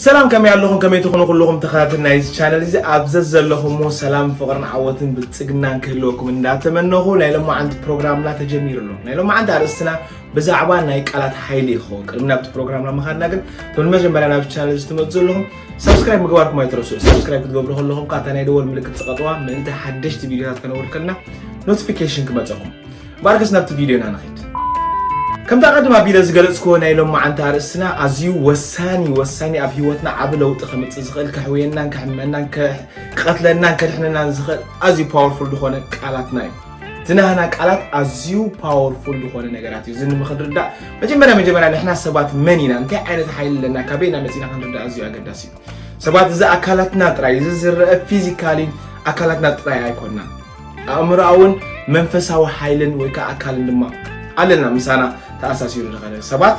ሰላም፣ ከመይ ኣለኹም? ከመይ ትኾኑ ኩልኹም ተኸታተል ናይዚ ቻነል እዚ? ኣብ ዘዘለኹሞ ሰላም፣ ፍቕርን ዓወትን ብልጽግናን ክህልወኩም እንዳተመነኹ፣ ናይ ሎማዓንቲ ፕሮግራምና ተጀሚሩ ኣሎ። ናይ ሎማዓንቲ ኣርእስትና ብዛዕባ ናይ ቃላት ሓይሊ ይኸውን። ቅድሚ ናብቲ ፕሮግራምና ምኻድና ግን፣ እቶም ንመጀመርያ ናብዚ ቻነል እዚ ትመጹ ዘለኹም፣ ሳብስክራይብ ምግባርኩም ኣይትረስዑ። ሳብስክራይብ ክትገብሩ ከለኹም፣ ከኣ እታ ናይ ደወል ምልክት ጽቐጥዋ፣ ምእንቲ ሓደሽቲ ቪድዮታት ከነውርድ ከለና ኖቲፊኬሽን ክመጸኩም። ባርከስ ናብቲ ቪድዮና ንኺድ። ከምቲ ኣቐድም ኣቢለ ዝገለጽክዎ፣ ናይ ሎማዓንቲ ኣርእስትና ኣዝዩ ወሳኒ፣ ወሳኒ፣ ኣብ ህይወትና ዓቢ ለውጢ ከምጽእ ዝኽእል፣ ከሕውየናን ከሕምመናን፣ ከ-፣ ክቐትለናን ከድሕነናን ዝኽእል ኣዝዩ ፓወርፉል ዝኾነ ቃላትና እዩ። እቲ ናህና ቃላት ኣዝዩ ፓወርፉል ዝኾነ ነገራት እዩ። እዚ ንምኽንርዳእ፣ መጀመርያ፣ መጀመርያ ንሕና ሰባት መን ኢና? እንታይ ዓይነት ሓይሊ ኣለና? ካበይ ኢና መጺና? ክንርዳእ ኣዝዩ ኣገዳሲ እዩ። ሰባት፣ እዚ ኣካላትና ጥራይ፣ እዚ ዝረአ ፊዚካሊ ኣካላትና ጥራይ ኣይኮንናን። ኣእምሮኣውን መንፈሳዊ ሓይልን ወይ ከዓ ኣካልን ድማ ኣለና፣ ምሳና ተኣሳሲሩ ዝኸደ። ሰባት፣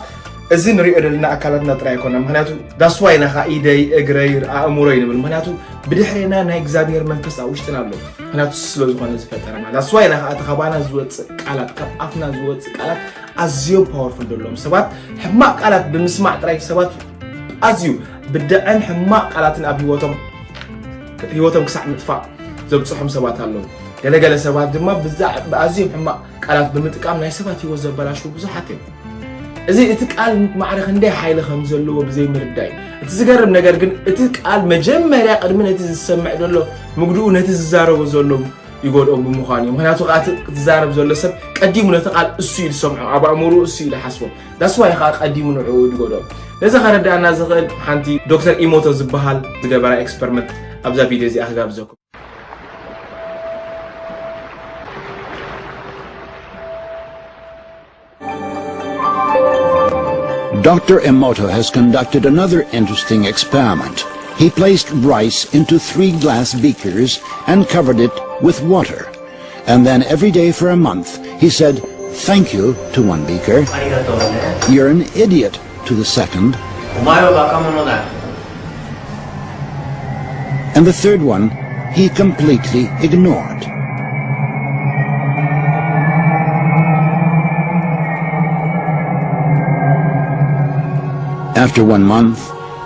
እዚ ንሪኦ ዘለና ኣካላትና ጥራይ ኣይኮንና። ምኽንያቱ፣ that's why ኢና ኸዓ ኢደይ፣ እግረይ፣ ኣእምሮይ ንብል። ምኽንያቱ፣ ብድሕሬና ናይ እግዚኣብሔር መንፈስ ኣብ ውሽጥና ኣሎ። ምኽንያቱ፣ እሱ ስለ ዝኾነ ዝፈጠረና። That's why ኢና ኸዓ እቲ ካባና ዝወፅእ ቃላት፣ ካብ ኣፍና ዝወፅእ ቃላት ኣዝዮም ፓወርፉል ዘለዎም። ሰባት፣ ሕማቕ ቃላት ብምስማዕ ጥራይ ሰባት ኣዝዩ ብድዐን ሕማቕ ቃላትን ኣብ ህይወቶም፣ ህይወቶም ክሳዕ ምጥፋእ ዘብጽሖም ሰባት ኣለዉ። ገለገለ ሰባት ድማ ብዛ-፣ ብኣዝዮም ሕማቕ ቃላት ብምጥቃም ናይ ሰባት ህይወት ዘበላሽዉ ብዙሓት እዮም። እዚ፣ እቲ ቃል ማዕረ ክንደይ ሓይሊ ከም ዘለዎ ብዘይ ምርዳእ እዩ። እቲ ዝገርም ነገር ግን፣ እቲ ቃል መጀመርያ ቅድሚ ነቲ ዝሰምዕ ዘሎ ምግድኡ፣ ነቲ ዝዛረቦ ዘሎ ይጎድኦም ብምዃኑ እዩ። ምኽንያቱ ከኣ እቲ ዝዛረብ ዘሎ ሰብ ቀዲሙ ነቲ ቃል እሱ እዩ ዝሰምዖ፣ ኣብ ኣእምሮኡ እሱ እዩ ዝሓስቦ። That's why ከኣ ቀዲሙ ንዕኡ ይጎድኦም። ነዚ ከረድኣና ዝኽእል ሓንቲ ዶክተር ኢሞቶ ዝበሃል ዝገበራ ኤክስፐሪመንት ኣብዛ ቪድዮ እዚኣ ክጋብዘኩም። Doctor Emoto has conducted another interesting experiment. He placed rice into three glass beakers and covered it with water. And then every day for a month, he said, "Thank you," to one beaker, "You're an idiot," to the second, and the third one he completely ignored. After one month,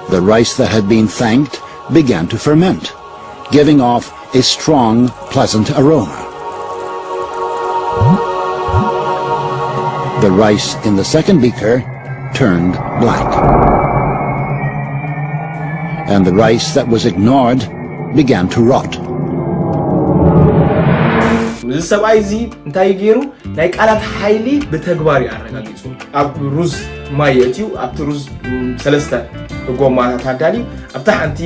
the rice that had been thanked began to ferment, giving off a strong, pleasant aroma. The rice in the second beaker turned black, and the rice that was ignored began to rot. እዚ ሰብኣይ እዚ እንታይ ገይሩ? ናይ ቃላት ሓይሊ ብተግባር እዩ ኣረጋጊጹ። ኣብ ሩዝ ማይ የእትዩ፣ ኣብቲ ሩዝ፣ ም፣ ሰለስተ ጎማታት ኣዳልዩ፣ ኣብታ ሓንቲ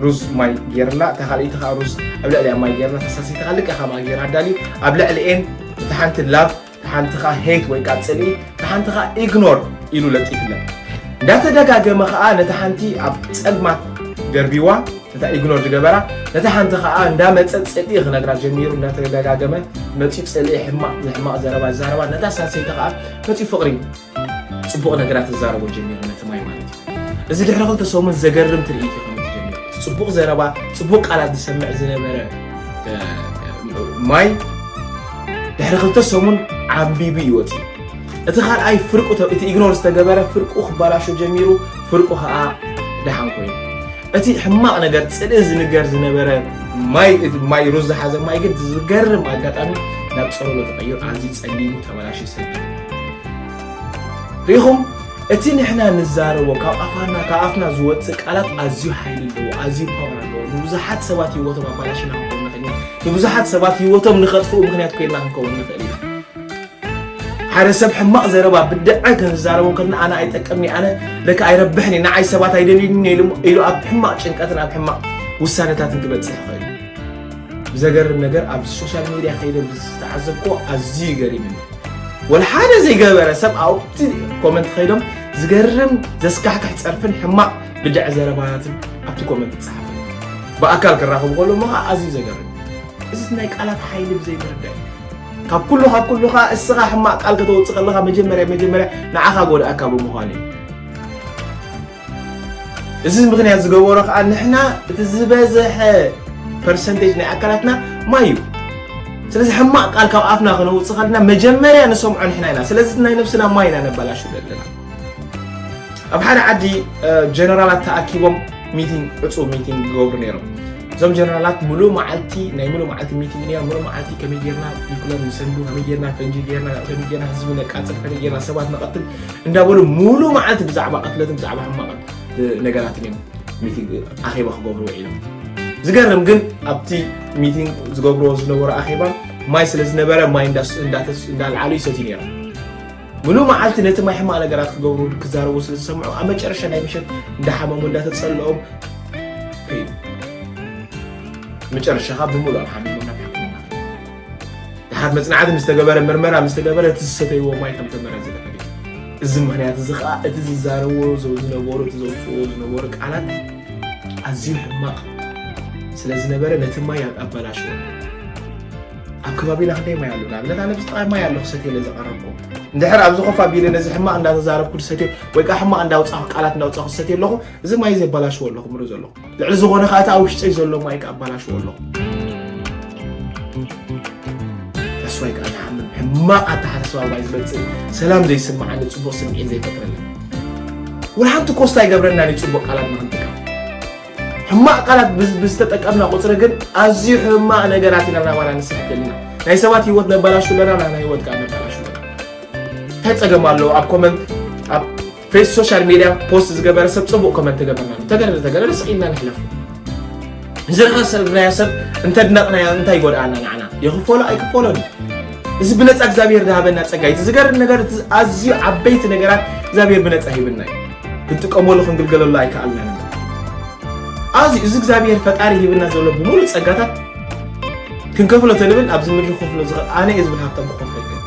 ሩዝ ማይ ገይርላ፣ እታ ካልኣይቲ ከኣ ሩዝ ኣብ ልዕሊኣ ማይ ገይርላ፣ እታ ሳልሰይቲ ከኣ ልክዕ ከምኣ ገይሩ ኣዳልዩ፣ ኣብ ልዕሊኤን እታ ሓንቲ ላቭ፣ እታ ሓንቲ ከኣ ሄት ወይ ከኣ ጽልኢ፣ እታ ሓንቲ ከኣ ኢግኖር ኢሉ ለጢፍለን። እንዳተደጋገመ ከኣ ነታ ሓንቲ ኣብ ጸልማት ደርቢዋ፣ ነታ ኢግኖር ዝገበራ፣ ነታ ሓንቲ ከኣ እንዳመጸ ጽልኢ ክነግራ ጀሚሩ፣ እንዳተደጋገመ መጺኡ ጽልኢ፣ ሕማቕ፣ ንሕማቕ ዘረባ ዝዛረባ፣ ነታ ሳልሰይቲ ከኣ መጺኡ ፍቕሪ፣ ጽቡቕ ነገራት ዝዛረቦ ጀሚሩ፣ ነቲ ማይ ማለት እዩ። እዚ ድሕሪ ክልተ ሰሙን ዘገርም ትርኢት እዩ ከምቲ ጀሚሩ። ጽቡቕ ዘረባ፣ ጽቡቕ ቃላት ዝሰምዕ ዝነበረ፣ እ፣ ማይ ድሕሪ ክልተ ሰሙን ዓምቢቡ እዩ ወጺኡ። እቲ ካልኣይ ፍርቁ ተ-፣ እቲ ኢግኖር ዝተገበረ ፍርቁ ክባላሾ ጀሚሩ፣ ፍርቁ ከኣ ደሓን ኮይኑ። እቲ ሕማቕ ነገር፣ ጽልኢ ዝንገር ዝነበረ ማይ፣ እቲ ማይ ሩዝ ዝሓዘ ማይ ግን ዝገርም ኣጋጣሚ ናብ ጸለሎ ተቐይሩ፣ ኣዝዩ ጸሊሙ ተበላሽዩ ሰልቢ። ርኢኹም፣ እቲ ንሕና ንዛረቦ ካብ ኣፋና፣ ካብ ኣፍና ዝወጽእ ቃላት ኣዝዩ ሓይሊ ኣለዎ፣ ኣዝዩ ፓወር ኣለዎ። ንብዙሓት ሰባት ህይወቶም ኣባላሽና ክንከውን ንኽእል ኢና። ንብዙሓት ሰባት ህይወቶም ንኸጥፍኡ ምኽንያት ኮይንና ክንከውን ንኽእል ኢና። ሓደ ሰብ ሕማቕ ዘረባ ብድዐ ክንዛረቦ ከለና፣ ኣነ ኣይጠቅምኒ፣ ኣነ ለካ ኣይረብሕኒ፣ ንዓይ ሰባት ኣይደልዩኒ ኢሉ፣ ኢሉ ኣብ ሕማቕ ጭንቀትን ኣብ ሕማቕ ውሳነታትን ክበጽሕ ይኽእል እዩ። ብዘገርም ነገር፣ ኣብዚ ሶሻል ሚድያ ከይደ ዝተዓዘብክዎ ኣዝዩ ገሪምኒ። ወላ ሓደ ዘይገበረ ሰብ ኣብቲ ኮመንት ከይዶም ዝገርም ዘስካሕክሕ ጸርፍን ሕማቕ ብድዐ ዘረባታትን ኣብቲ ኮመንት ይጸሓፍ። ብኣካል ክራኸቡ ከሎ እሞ ኸኣ ኣዝዩ ዘገርም። እዚ ናይ ቃላት ሓይሊ ብዘይ ምርዳእ እዩ። ካብ ኩሉ፣ ካብ ኩሉ ኸኣ እስኻ ሕማቕ ቃል ከተውጽእ ከለኻ መጀመርያ፣ መጀመርያ ንዓኻ ጎድኣካ ብምዃኑ እዩ። እዚ ምኽንያት ዝገበሮ ኸኣ ንሕና እቲ ዝበዝሐ ፐርሰንቴጅ ናይ ኣካላትና ማይ እዩ። ስለዚ ሕማቕ ቃል ካብ ኣፍና ከነውጽእ ከለና መጀመርያ ንሰምዖ ንሕና ኢና። ስለዚ ናይ ነብስና ማይ ኢና ነበላሹ ዘለና። ኣብ ሓደ ዓዲ ጀነራላት ተኣኪቦም ሚቲንግ ዕፁ ሚቲንግ ይገብሩ ነይሮም። እዞም ጀነራላት ሙሉእ መዓልቲ ናይ ሙሉእ መዓልቲ ሚቲንግ ነይሮም። ሙሉእ መዓልቲ ከመይ ጌርና ኒኩለር ንሰንዱ፣ ከመይ ጌርና ፈንጂ ጌርና፣ ከመይ ጌርና ህዝቢ ነቃፅል፣ ከመይ ጌርና ሰባት ንቐትል እንዳበሉ ሙሉእ መዓልቲ ብዛዕባ ቅትለትን ብዛዕባ ሕማቕ ነገራትን እዮም ሚቲንግ ኣኼባ ክገብሩ ውዒሎም። ዝገርም ግን ኣብቲ ሚቲንግ ዝገብርዎ ዝነበሩ ኣኼባ ማይ ስለ ዝነበረ ማይ እንዳስ- እንዳተስ- እንዳልዓሉ ይሰትዩ ነይሮም። ሙሉእ መዓልቲ ነቲ ማይ ሕማቕ ነገራት ክገብሩ ክዛረቡ ስለ ዝሰምዑ ኣብ መጨረሻ ናይ ምሸት እንዳሓመሙ እንዳተጸልኦም ከይዱ። መጨረሻ ካብ ብምሉኦም ሓሚሞም ናብ ሕክምና ከይዱ። ድሓር መጽናዕቲ ምስ ተገበረ ምርመራ ምስ ተገበረ እቲ ዝሰተይዎ ማይ ከም ተመረዘ ተፈሊጡ። እዚ ምኽንያት እዚ ኸኣ እቲ ዝዛረብዎ ዝነበሩ እቲ ዘውፅዎ ዝነበሩ ቃላት ኣዝዩ ሕማቕ ስለ ዝነበረ ነቲ ማይ ኣበላሽዎ። ኣብ ከባቢና ክንደይ ማይ ኣሎ? ንኣብነት ኣነ ብዝጠቓ ማይ ኣሎ ክሰትየለ ዘቐረብኩ። እንድሕር ኣብዚ ኮፍ ኣቢለ ነዚ ሕማቕ እንዳተዛረብኩ ዝሰትዮ ወይ ከዓ ሕማቕ እንዳውፃኹ ቃላት እንዳውፃኹ ዝሰትዮ ኣለኹ፣ እዚ ማይ እዚ የበላሽዎ ኣለኹ ምሉ ዘለኹ። ልዕሊ ዝኾነ ከዓ እቲ ኣብ ውሽጠይ ዘሎ ማይ ከዓ ኣበላሽዎ ኣለኹ። ተስፋይ ከዓ ዝሓምም ሕማቕ ኣተሓሳስባ ማይ ዝመፅእ ሰላም ዘይስምዓኒ ፅቡቕ ስምዒት ዘይፈጥረለይ። ወላ ሓንቲ ኮስታ ኣይገብረናን እዩ ፅቡቕ ቃላት ንክንጥቀም። ሕማቕ ቃላት ብዝ- ብዝተጠቀምና ቁፅሪ ግን ኣዝዩ ሕማቕ ነገራት ኢና ናባና ንስሕብ ዘለና። ናይ ሰባት ህይወት ነበላሹ ኣለና፣ ናና ህይወት ከዓ ነበላሹ ኣለና። እንታይ ፀገም ኣለዎ? ኣብ ኮመንት ኣብ ፌስ ሶሻል ሚድያ ፖስት ዝገበረ ሰብ ፅቡቕ ኮመንት ተገበርና ተገረደ ተገረደ ስቕ ኢልና ንሕለፍ። ንዝረኸሰብናዮ ሰብ እንተድነቕናዮ እንታይ ይጎድኣና ንዓና? ይኽፈሎ ኣይክፈሎን። እዚ ብነፃ እግዚኣብሔር ዝሃበና ፀጋ እዩ። እቲ ዝገርም ነገር እቲ ኣዝዩ ዓበይቲ ነገራት እግዚኣብሔር ብነፃ ሂብና እዩ። ክንጥቀመሉ ክንግልገለሉ ኣይከኣልናን። ኣዝዩ እዚ እግዚኣብሔር ፈጣሪ ሂብና ዘሎ ብምሉእ ፀጋታት ክንከፍሎ ተንብል ኣብዚ ምድሪ ክከፍሎ ዝኽእል ኣነ እየ ዝብል ሃብታም ክከፍሎ ይክእል።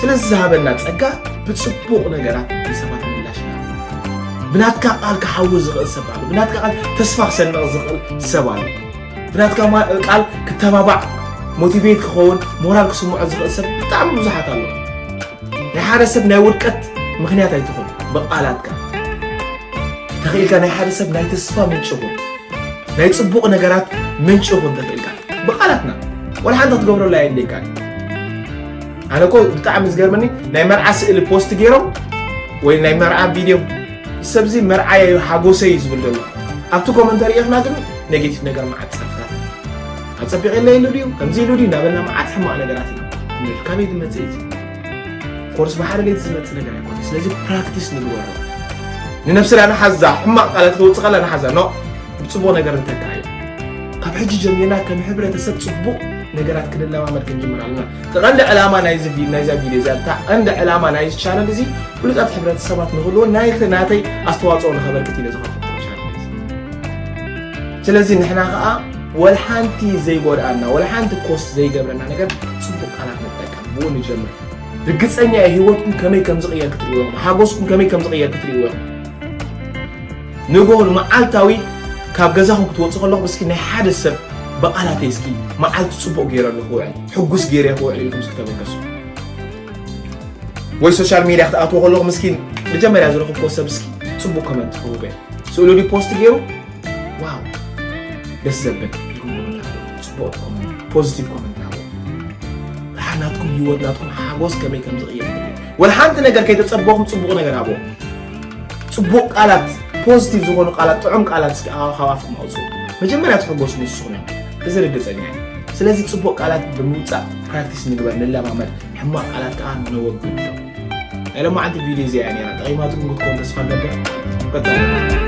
ስለዚ ዝሃበና ፀጋ ብፅቡቕ ነገራት ንሰባት ምላሽ ኢና። ብናትካ ቃል ክሓዊ ዝኽእል ሰብ ኣሎ። ብናትካ ቃል ተስፋ ክሰንቕ ዝኽእል ሰብ ኣሎ። ብናትካ ማ- ቃል ክተባባዕ ሞቲቬት ክኸውን ሞራል ክስምዖ ዝኽእል ሰብ ብጣዕሚ ብዙሓት ኣሎ። ናይ ሓደ ሰብ ናይ ውድቀት ምኽንያት ኣይትኹን ብቃላትካ። ተኽኢልካ ናይ ሓደ ሰብ ናይ ተስፋ ምንጭ ይኹን። ናይ ፅቡቕ ነገራት ምንጭ ይኹን ተኽኢልካ ብቃላትና ወላ ሓንቲ ክትገብረሉ ኣየድልየካን። ኣነ እኮ ብጣዕሚ ዝገርመኒ ናይ መርዓ ስእሊ ፖስት ገይሮም ወይ ናይ መርዓ ቪድዮ ሰብዚ መርዓየ ሓጎሰይ እዩ ዝብል ዘሎ ኣብቲ ኮመንተሪ ኢኽና ግን ኔጌቲቭ ነገር መዓት ፀፍታት ኣፀቢቕ የለ ኢሉ ድዩ ከምዚ ኢሉ ድዩ እናበልና መዓት ሕማቕ ነገራት ኢና ንብል ካበይ ዝመፅእ እዩ ኮርስ ብሓደ ለይቲ ዝመፅእ ነገር ኣይኮነ ስለዚ ፕራክቲስ ንግበሮ ንነብስና ንሓዛ ሕማቕ ቃላት ተውፅእ ከላ ንሓዛ ኖ ብፅቡቕ ነገር ንተካእዮ ካብ ሕጂ ጀሚርና ከም ሕብረተሰብ ፅቡቕ ነገራት ክንለማመድ ክንጅምር ኣለና እቲ ቀንዲ ዕላማ ናይዚ ቪ- ናይዛ ቪድዮ እዚኣ እታ ቀንዲ ዕላማ ናይዚ ቻነል እዚ ብሉፃት ሕብረተሰባት ንክህልዎ ናይቲ ናተይ ኣስተዋፅኦ ንኸበርክት ኢለ ዝኸፈትኩ ቻነል እዚ ስለዚ ንሕና ከዓ ወልሓንቲ ዘይጎድኣና ወልሓንቲ ኮስት ዘይገብረና ነገር ፅቡቅ ቃላት ንጠቀም ብኡ ንጀምር ርግፀኛ እየ ህይወትኩም ከመይ ከም ዝቕየር ክትርእይዎ ኢኹም ሓጎስኩም ከመይ ከም ዝቕየር ክትርእይዎ ኢኹም ንግሆ ንመዓልታዊ ካብ ገዛኹም ክትወፅእ ከለኹም እስኪ ናይ ሓደ ሰብ ብቓላተይ እስኪ መዓልቲ ፅቡቕ ገይረ ኣለኹ ውዕል ሕጉስ ገይረ ክውዕል ኢልኩም እስኪ ተበገሱ ወይ ሶሻል ሚድያ ክትኣትዎ ከለኹም እስኪ መጀመርያ ዝረኽብክዎ ሰብ እስኪ ፅቡቕ ኮመንት ክህቡ በ ስእሉ ድዩ ፖስት ገይሩ ዋው ደስ ዘብል ኢልኩም ኮመንት ሃቡ ፅቡቕ ኮመንት ፖዚቲቭ ኮመንት ሃቡ ድሓር ናትኩም ህይወት ናትኩም ሓጎስ ከመይ ከም ዝቕየር ወላ ሓንቲ ነገር ከይተፀበኹም ፅቡቕ ነገር ሃብዎ ፅቡቕ ቃላት ፖዚቲቭ ዝኾኑ ቃላት ጥዑም ቃላት እስኪ ካብ ኣፍኩም ኣውፅኡ መጀመርያ ትሕጎሱ ንስኹም እዮም እዚ ርግፀኛ እዩ ስለዚ ፅቡቕ ቃላት ብምውፃእ ፕራክቲስ ንግበር ንለማመድ ሕማቕ ቃላት ከዓ ነወግዶ ናይ ሎማዓንቲ ቪድዮ እዚኣ ነራ ጠቒማትኩም ክትኮን ተስፋ ኣለብያ ቀፃ